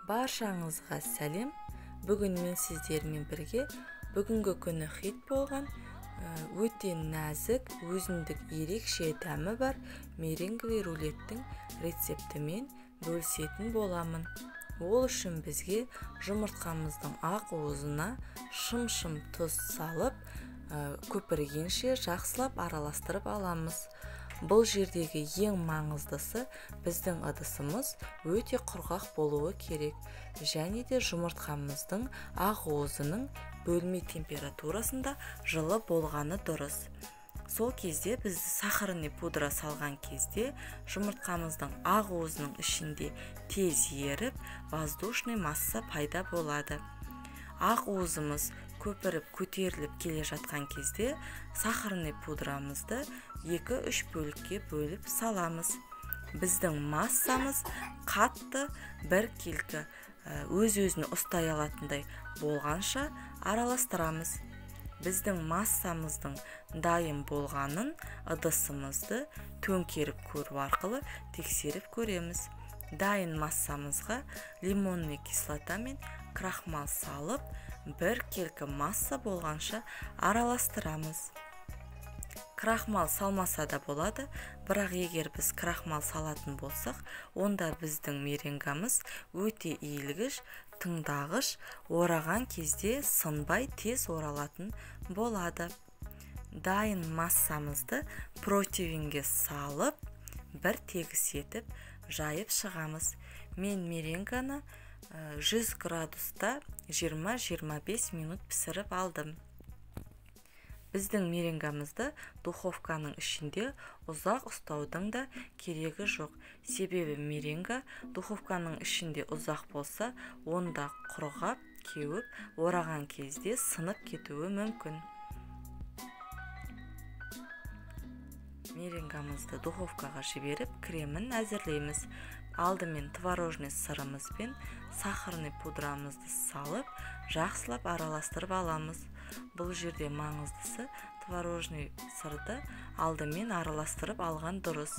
Баршаңызға сәлем. Бүгін мен сіздермен бірге бүгінгі күні хит болған өте нәзік, өзіндік ерекше дәмі бар меренговый рулеттің рецептімен бөлісетін боламын. Ол үшін бізге жұмыртқамыздың ақ уызына шым-шым тұз салып, көпіргенше жақсылап араластырып аламыз. Бұл жердегі ең маңыздысы біздің ыдысымыз өте құрғақ болуы керек, және де жұмыртқамыздың ақ уызының бөлме температурасында жылы болғаны дұрыс. Сол кезде біз сахарный пудра салған кезде жұмыртқамыздың ақ уызының ішінде тез еріп, воздушный масса пайда болады. Ақ уызымыз көпіріп көтеріліп келе жатқан кезде сахарный пудрамызды 2-3 бөлікке бөліп саламыз. Біздің массамыз қатты біркелкі өз-өзін ұстай алатындай болғанша араластырамыз. Біздің массамыздың дайын болғанын ыдысымызды төңкеріп көру арқылы тексеріп көреміз. Дайын массамызға лимонный кислота мен крахмал салып, біркелкі масса болғанша араластырамыз. Крахмал салмаса да болады, бірақ егер біз крахмал салатын болсақ, онда біздің меренгамыз өте иілгіш, тыңдағыш, ораған кезде сынбай тез оралатын болады. Дайын массамызды противенге салып, бір тегіс етіп жайып шығамыз. Мен меренганы 100 градуста 20-25 минут пісіріп алдым. Біздің меренгамызды духовканың ішінде ұзақ ұстаудың да керегі жоқ. Себебі меренга духовканың ішінде ұзақ болса, онда құрғап, кеуіп, ораған кезде сынып кетуі мүмкін. Меренгамызды духовкаға жіберіп, кремін әзірлейміз. Алдымен творожный сырымыз бен сахарный пудрамызды салып, жақсылап араластырып аламыз. Бұл жерде маңыздысы творожный сырды алдымен араластырып алған дұрыс.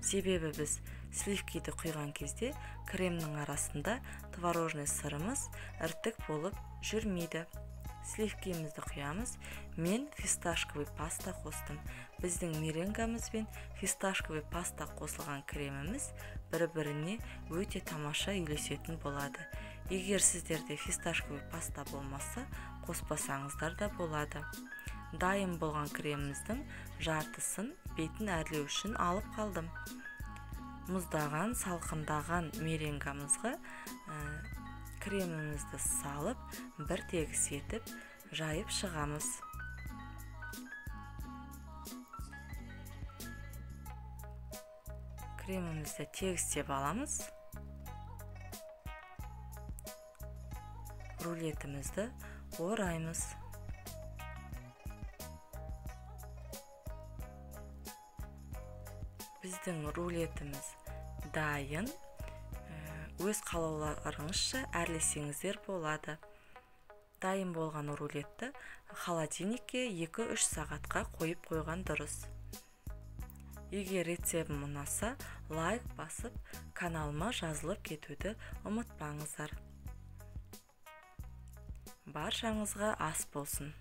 Себебі біз сливкиді құйған кезде кремнің арасында творожный сырымыз іртік болып жүрмейді. Сливкимізді құямыз. Мен фисташковый паста қостым. Біздің меренгамыз бен фисташковый паста қосылған креміміз бір-біріне өте тамаша үйлесетін болады. Егер сіздерде фисташковый паста болмаса, қоспасаңыздар да болады. Дайын болған креміміздің жартысын бетін әрлеу үшін алып қалдым. Мұздаған, салқындаған меренгамызға кремімізді салып, бір тегіс етіп жайып шығамыз. Кремімізді тегістеп аламыз. Рулетімізді ораймыз. Біздің рулетіміз дайын. Өз қалауларыңызша әрлесеңіздер болады. Дайын болған рулетті холодильникке 2-3 сағатқа қойып қойған дұрыс. Егер рецептім ұнаса, лайк басып, каналыма жазылып кетуді ұмытпаңыздар. Баршаңызға ас болсын.